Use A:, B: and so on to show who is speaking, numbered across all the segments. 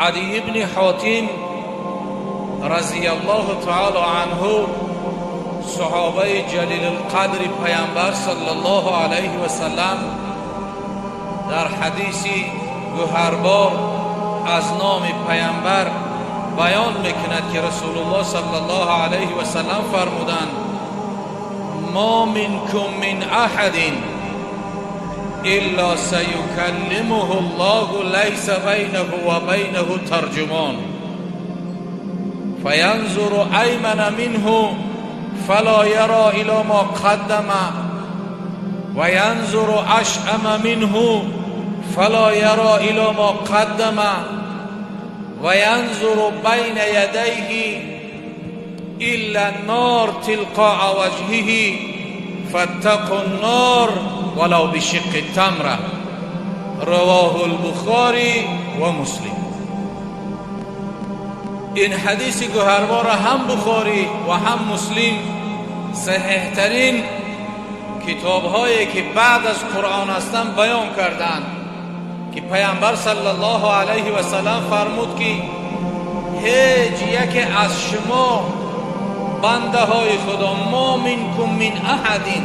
A: Адӣ ибни Ҳотим разияллоҳу таъоло анҳу, саҳобаи ҷалилулқадри Паёмбар саллаллоҳу алайҳи васаллам, дар ҳадиси гавҳарбор аз номи Паёмбар баён мекунад, ки Расулуллоҳ саллаллоҳу алайҳи васаллам фармуданд: ма минкум мин аҳадин илла саюкаллимуҳуллоҳу лайса байнаҳу ва байнаҳу тарҷумон фаянзуру аймана минҳу фала яра илла ма қаддама ва янзуру ашъама минҳу фала яра илла ма қаддама ва янзуру байна ядайҳи илла н-нор тилқоа ваҷҳиҳи фаттақун нор валав бишиққи тамра. Равоҳул Бухорӣ ва Муслим. Ин ҳадиси гавҳарборро ҳам Бухорӣ ва ҳам Муслим, саҳеҳтарин китобҳое ки баъд аз Қуръон ҳастанд, баён карданд, ки Паёмбар саллаллоҳу алайҳи васаллам фармуд, ки ҳеҷ яке аз шумо, бандаҳои Худо, ма минкум мин аҳадин,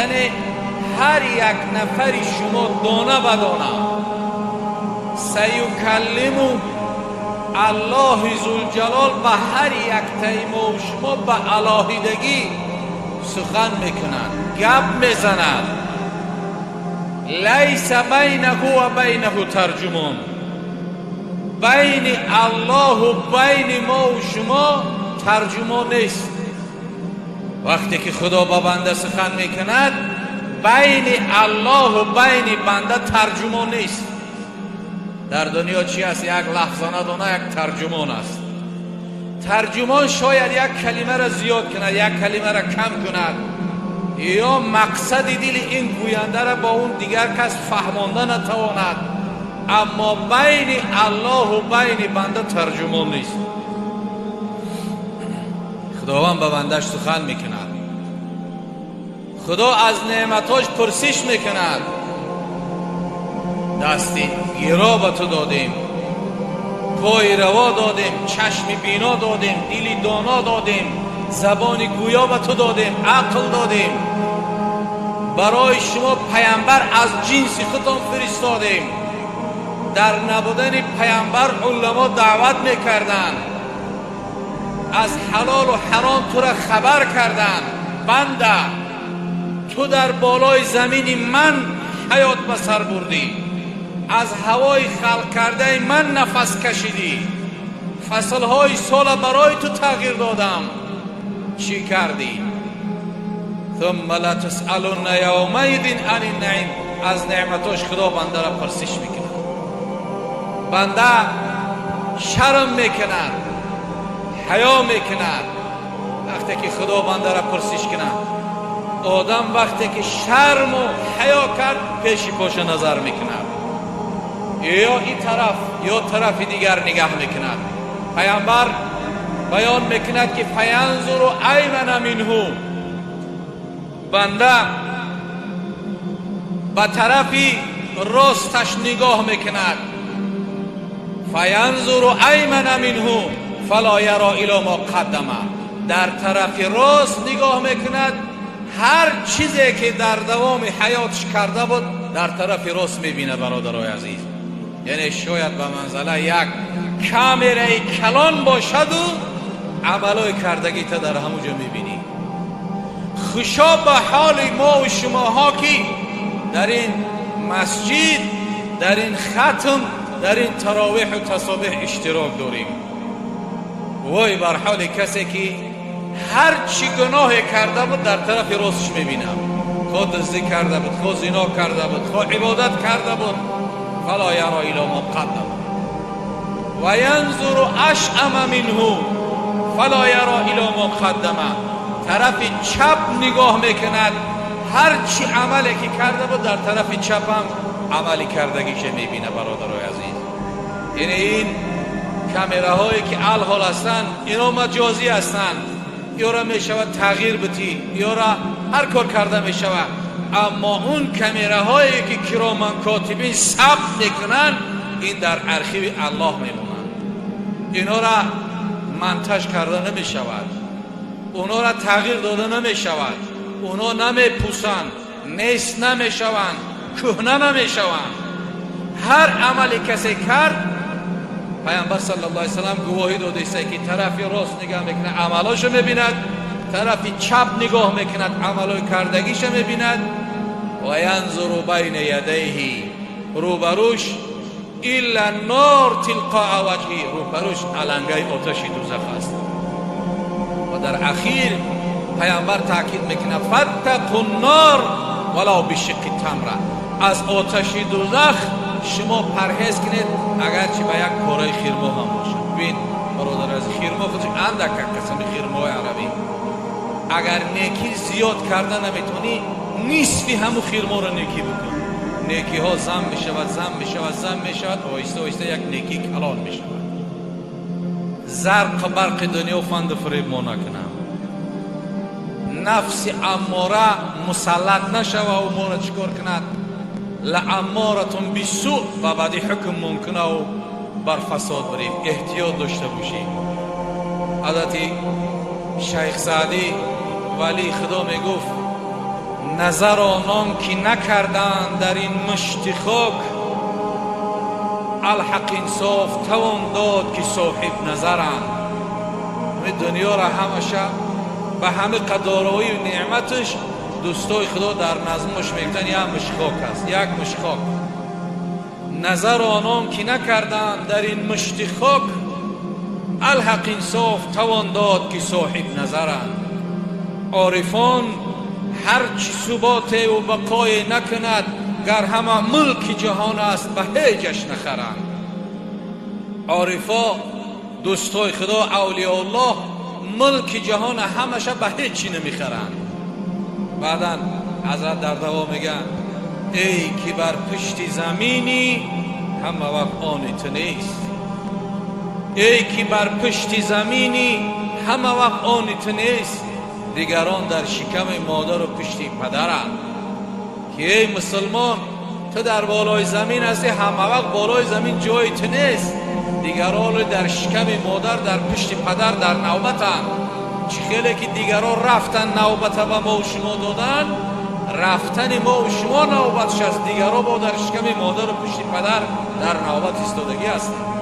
A: яъне ҳар як нафари шумо дона ба дона, саюкаллиму, Аллоҳи Зулҷалол ба ҳар яктаи мо шумо ба алоҳидагӣ сухан мекунад, гап мезанад. Лайса байнаҳу ва байнаҳу тарҷумон. Байни Аллоҳу байни мову шумо тарҷумон нест. Вақте ки Худо ба банда сухан мекунад, байни Аллоҳу байни банда тарҷумон нест. Дар дунё чӣ аст? Як лаҳза надона як тарҷумон аст. Тарҷумон шояд як калимаро зиёд кунад, як калимаро кам кунад ё мақсади дили ин гӯяндаро бо он дигар кас фаҳмонда натавонад, аммо байни Аллоҳу байни банда тарҷумон нест. Худованд ба бандаш сухан мекунад. Худо аз неъматҳош пурсиш мекунад: дасти гиро ба ту додем, пои раво додем, чашми бино додем, дили доно додем, забони гӯё ба ту додем, ақл додем, барои шумо паямбар аз ҷинси худтон фиристодем. Дар набудани паямбар уламо даъват мекарданд, аз ҳалолу ҳаром тура хабар карданд. Банда, ту дар болои замини ман ҳаёт ба сар бурдӣ, аз ҳавои халқ кардаи ман нафас кашидӣ, фаслҳои сола барои ту тағйир додам, чӣ кардӣ? Сумма латусалунна явмаизин ани наим. Аз неъматош Худо бандара пурсиш мекунад. Банда шарм мекунад, ҳаё мекунад. Вақте ки Худо бандара пурсиш кунад, одам вақте ки шарму ҳаё кард, пеши поша назар мекунад, ё ин тараф, ё тарафи дигар нигаҳ мекунад. Паямбар баён мекунад, ки фаянзуру аймана минҳу, банда ба тарафи росташ нигоҳ мекунад, фаянзуру аймана минҳу фала яро ило мо қаддама. Дар тарафи рост нигоҳ мекунад, ҳар чизе ки дар давоми ҳаётш карда буд, дар тарафи рост мебинад. Бародарои азиз, яъне шояд ба манзала як камераи калон бошаду амалҳои кардагита дар ҳамун ҷо мебинӣ. Хушо ба ҳоли мову шумоҳо, ки дар ин масҷид, дар ин хатм, дар ин таровеҳу тасобеҳ иштирок дорем. Вой бар ҳоли касе, ки ҳар чӣ гуноҳе карда буд, дар тарафи ростш мебинам. Хо дуздӣ карда буд, хо зино карда буд, хо ибодат карда буд, фала яро ило мо қаддама ва янзуру ашъама минҳу фала яро ило мо қаддама. Тарафи чап нигоҳ мекунад, ҳар чӣ амале ки карда буд, дар тарафи чапам амали кардагише мебина. Бародарои азиз, яъне ин камераҳое ки алҳол ҳастанд, ино маҷозӣ ҳастанд. Ёра мешавад тағйир битӣ, ёра ҳар кор карда мешавад, аммо он камераҳое ки кироман котибин сабт мекунанд, ин дар архиви Аллоҳ мемонад. Инора монтаж карда намешавад, онора тағйир дода намешавад, оно намепусанд, нест намешаванд, кӯҳна намешаванд. Ҳар амале касе кард, Пайғамбар саллаллоҳу алайҳи васаллам гувоҳӣ додааст, ки тарафи рост нигоҳ мекунад, амалошо мебинад, тарафи чап нигоҳ мекунад, амалои кардагиша мебинад. Ва янзуру байна ядайҳи, рӯбарӯш илла нор тилқоа ваҷҳи, рӯбарӯш алангаи оташи дузах аст. Ва дар ахир Пайғамбар таъкид мекунад: фаттақу нор валав бишиққи тамра, аз оташи дузах шумо парҳез кунед, агарчи ба як пораи хирмо ҳам бошад. Бибин, бародар, аз хирмо худш андак, қисми хирмои арабӣ, агар некӣ зиёд карда наметавонӣ, нисфи ҳаму хирморо некӣ бикун. Некиҳо зам мешавад, зам мешавад, зам мешавад, оҳиста оҳиста як некӣ калон мешавад. Зарқ барқи дунё фанду фиреб мо накунам, нафси аммора мусаллат нашававу моро чӣ кор кунад? Лаамморатун бисӯ, ба бади ҳукм мумкинаву бар фасод барем. Эҳтиёт дошта бошем. Ҳазрати Шайх Саъдӣ, валии Худо, мегуфт: назар онон ки накарданд дар ин мушти хок, алҳақ инсоф тавон дод, ки соҳиб назаранд. Ҳамин дунёро ҳамаша ба ҳами қадороию неъматаш, дӯстои Худо дар назмош мегӯянд, як мушт хок аст, як мушт хок. Назар онон ки накарданд дар ин мушти хок, алҳақ инсоф тавон дод, ки соҳиб назаранд. Орифон ҳарчи суботеву бақое накунад, гар ҳама мулки ҷаҳон аст, ба ҳеҷаш нахаранд. Орифо, дӯстои Худо, авлиёуллоҳ мулки ҷаҳона ҳамаша ба ҳеҷ чӣ намехаранд. Баъдан ҳазрат дар давом мегӯянд: эй ки бар пушти заминӣ, ҳама вақт они ту нест. Эй ки бар пушти заминӣ, ҳама вақт они ту нест, дигарон дар шиками модару пушти падаранд. Ки эй мусулмон, ту дар болои замин ҳастӣ, ҳама вақт болои замин ҷои ту нест, дигарон дар шиками модар, дар пушти падар дар навбатанд. Чӣ хеле ки дигарон рафтан, навбата ба мову шумо додан, рафтани мову шумо навбатш аст, дигарон бо дар шиками модару пушти падар дар навбат истодагӣ ҳастанд.